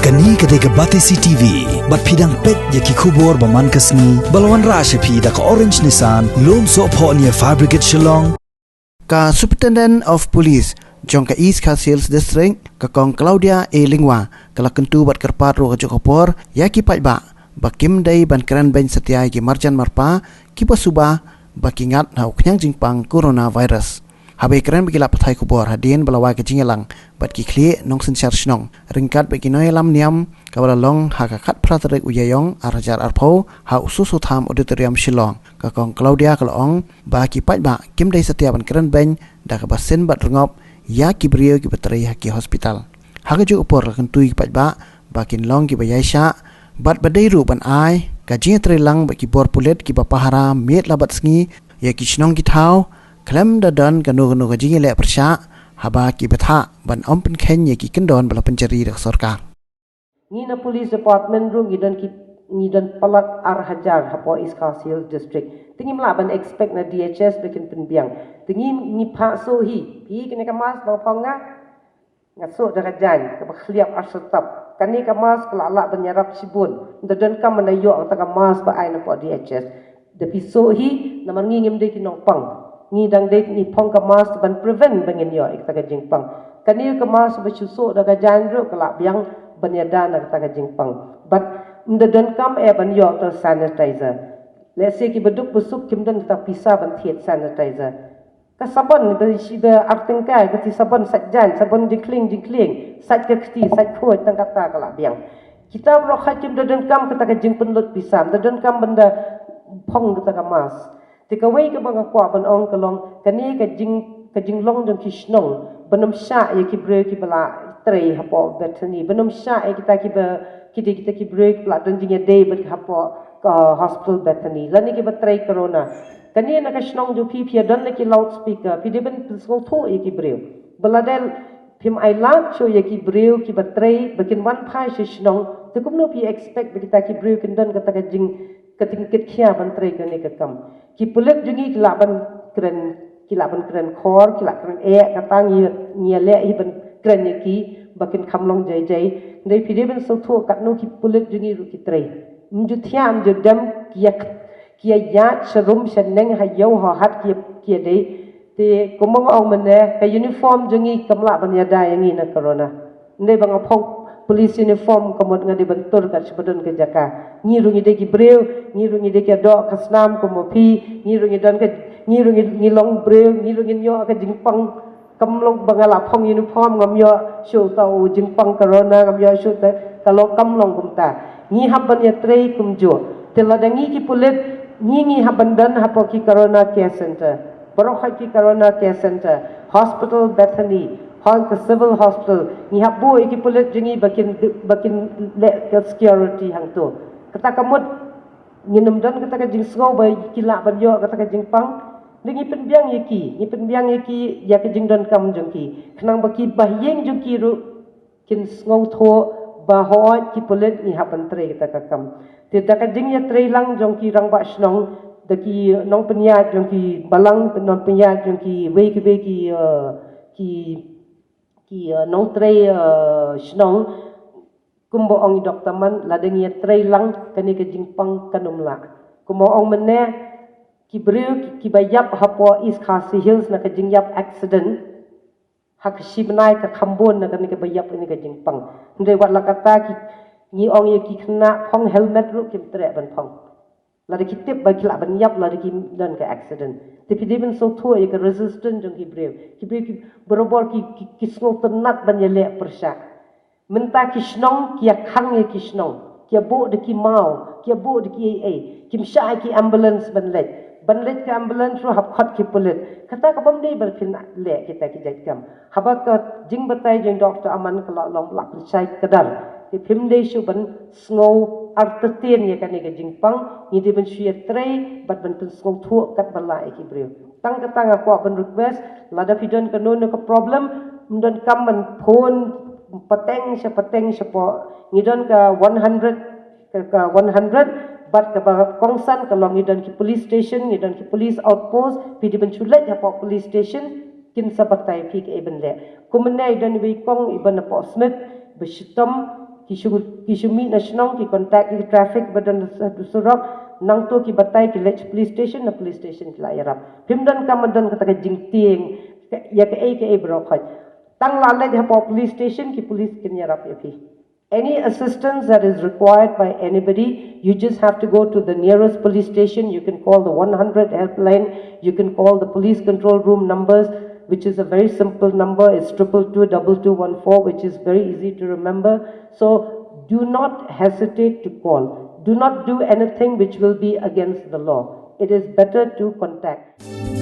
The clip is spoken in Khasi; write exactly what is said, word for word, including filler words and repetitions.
Kane ka dei ka Batesi T V, bad phi dang peit ïa ki khubor ba man ka sngi, ba la wanrah sha phi da ka Orange Nissan, Lumsohphoh near Fire Brigade Shillong. Ka Superintendent of Police jong ka East Khasi Hills District, ka Kong Claudia A Lyngwa, ka la kyntu bad kyrpad ruh ha kajuh ka por ïa ki paidbah ba kim dei ban kren beiñ satia ïa ki marjan marpa kiba suba ba ki ngat ha u khñiang jingpang coronavirus. Haba ïakren bad ki lad pathai khubor hadien ba la wai ka jingïalang bad ki khlieh nongsynshar shnong ryngkat bad ki nongïalam niam, kaba la long ha ka khatphra tarik u Ïaïong ar hajar arphew ha u Soso Tham Auditorium Shillong, ka Kong Claudia ka la ong ba ki paidbah kim dei satia ban kren beiñ da kaba syn bad rngop ïa ki briew kiba trei ha ki hospital. Ha kajuh ka por ka la kyntu ïa ki paidbah ba kin long kiba ïaishah bad ba dei ruh ban ai ka jingïatreilang bad ki bor pulit kiba pahara miet la bad sngi ïa ki shnong ki thaw, khlem da don kano kano ka jingïaleh pyrshah haba ki bthah ban ym pynkheiñ ïa ki kyndon ba la pynjari da ka sorkar. Ngi na Police Department ruh ngi don ki, ngi don palat ar hajar hapoh East Khasi Hills District. Te ngim lah ban expect na D H S ba kin pynbiang. Te ngi, ngi phah shuh hi, phi kane ka mask ba phong nga, nga suk da ka jaiñ kaba khliap ar syrtap. Kane ka mask ka la lah ban ïarap shibun. Ynda donkam ban da ïoh kata ka mask ba ai na pdeng D H S. Da phi suk hi, namar ngi ngim dei ki nongpang. Ngi dang dei ngi phong ka mask ban prevent ba ngin ïoh ïa kata ka jingpang. Kane ka mask ba shu suk da ka jaiñ ruh ka lah biang ban ïada na kata ka jingpang. Bad ynda donkam eh ban ïoh ka sanitizer. Let's say kiba duk ba suk kim don kata pisa ban thied sanitizer. Ka sabon ba shi ba ar tyngka, ka ti sabon sait jaiñ, sabon jingkhlieh jingkhlieh, sait ka kti, sait khuid, tang kata ka lah biang. Kita baroh ha kim da donkam kata ka jingpynlut pisa, da donkam ban da phong kata ka mask. Te kawei kaba nga kwah ban ong ka long, kane ka jing, ka jinglong jong ki shnong ban ym shah ïa ki briew kiba la trei hapoh Bethany, ban ym shah ïa kita kiba, kita, kita ki briew kiba la don jingïadei bad hapoh ka hospital Bethany lane kiba trei corona. Kane na ka shnong jong phi, phi ïa don la ki loudspeaker, phi dei ban pynsngewthuh ïa ki briew. Ba lada phim ai lad shuh ïa ki briew kiba trei ba kin wan phai sha shnong, te kumno phi expect ba kita ki briew kin don kata ka jing, ka jingkitkhia ban trei kane ka kam. Ki pulit jong ngi ki lah ban kren, ki lah ban kren khor, ki lah kren eh, kata ngi, ngi ïaleh hi ban kren ïa ki ba kin kham long jai jai. Hynrei phi dei ban sngewthuh katno ki pulit jong ngi ruh ki trei. Ym ju thiah ym ju dem, ki ïa, ki ïa ïaid sharum shaneng ha ïew ha hat ki ïa, ki ïa dei. Te kumba nga ong mynne, ka uniform jong ngi kam lah ban ïada ïa ngi na corona. Hynrei ba nga phong police uniform ka mut nga dei ban tur kat shaba don ka jaka. Ngi ruh ngi dei ki briew, ngi ruh ngi dei ki doh ka snam kum ma phi, ngi ruh ngi don ka, ngi ruh ngi, ngi long briew, ngi ruh ngin ïoh ka jingpang. Kam long ba nga la phong uniform ngam ïoh shuh ta u jingpang corona, ngam ïoh shuh ta, ka long, kam long kumta. Ngi hap ban ïatrei kumjuh. Te lada ngi ki pulit, ngi, ngi hap ban don hapoh ki corona care center. Baroh ha ki corona care center, hospital Bethany, hol ka civil hospital, ngi hap buh ïa ki pulit jong ngi ba kin, ba kin leh ka security hangto. Kata ka mut ngin ym don kata ka jingsngew ba ki lah ban ïoh kata ka jingpang. Ngi pynbiang ïa ki, ngi pynbiang ïa ki ïa ka jingdonkam jong ki. Khnang ba ki bahaïing jong ki ruh kin sngewthuh ba hooid ki pulit ngi hap ban trei kata ka kam. Te da ka jingïatreilang jong ki rangbah shnong, da ki nongpynïaid jong ki balang, nongpynïaid jong kiwei kiwei ki, eh, ki, ki, eh, nongtrei, eh, shnong, kumba ong i Doktor Man, lada ngi ïatreilang kane ka jingpang kan ym lah. Kumba ong mynne, ki briew ki, kiba ïap hapoh East Khasi Hills na ka jingïap accident, ha ka shi bnai ka kham bun na kane kaba ïap ïa kane ka jingpang. Hynrei wat la katta ki, ngi ong ïa ki khynnah phong helmet ruh kim treh ban phong. Lada ki tip ba ki lah ban ïap lada ki don ka accident. Te phi dei ban sngewthuh ïa ka resistance jong ki briew. Ki briew ki barabor ki, ki, ki sngewtynnat ban ïaleh pyrshah. Mynta ki shnong ki ïa khang ïa ki shnong, ki ïa buh da ki maw, ki ïa buh da ki ei ei, kim shah ïa ki ambulance ban leit. Ban leit ka ambulance ruh hap khot ki pulit. Kata ka bym dei ba phin leh kita ki jait kam. Haba ka jingbatai jong Doktor Aman ka la long la pynshai kdar. Te phim dei shuh ban sngew artatien ïa kane ka jingpang, ngi dei ban shu ïatrei bad ban pynsngewthuh katba lah ïa ki briew. Tang kata nga kwah ban request, lada phi don kano kano ka problem, ym donkam ban phone pateng sha pateng shapoh. Ngi don ka one hundred, ka, ka one hundred, bad kaba kongsan ka long ngi don ki police station, ngi don ki police outpost, phi dei ban shu leit hapoh police station, kin sa batai phi kaei ban leh. Kumne i don iwei i kong iba napoh Smit, ba shitom, Ki shu ki shu mih na shnong, ki contact ki traffic ba don ha surok, nangto ki batai ki leit police station, na police station ki la ïarap. Phim donkam ban don kata ka jingtieng ïa kaei kaei baroh khoit. Tang la leit hapoh police station, ki police kin ïarap ïa phi. Any assistance that is required by anybody, you just have to go to the nearest police station. You can call the one hundred helpline. You can call the police control room numbers, which is a very simple number. It's triple two double two one four, which is very easy to remember. So do not hesitate to call. Do not do anything which will be against the law. It is better to contact.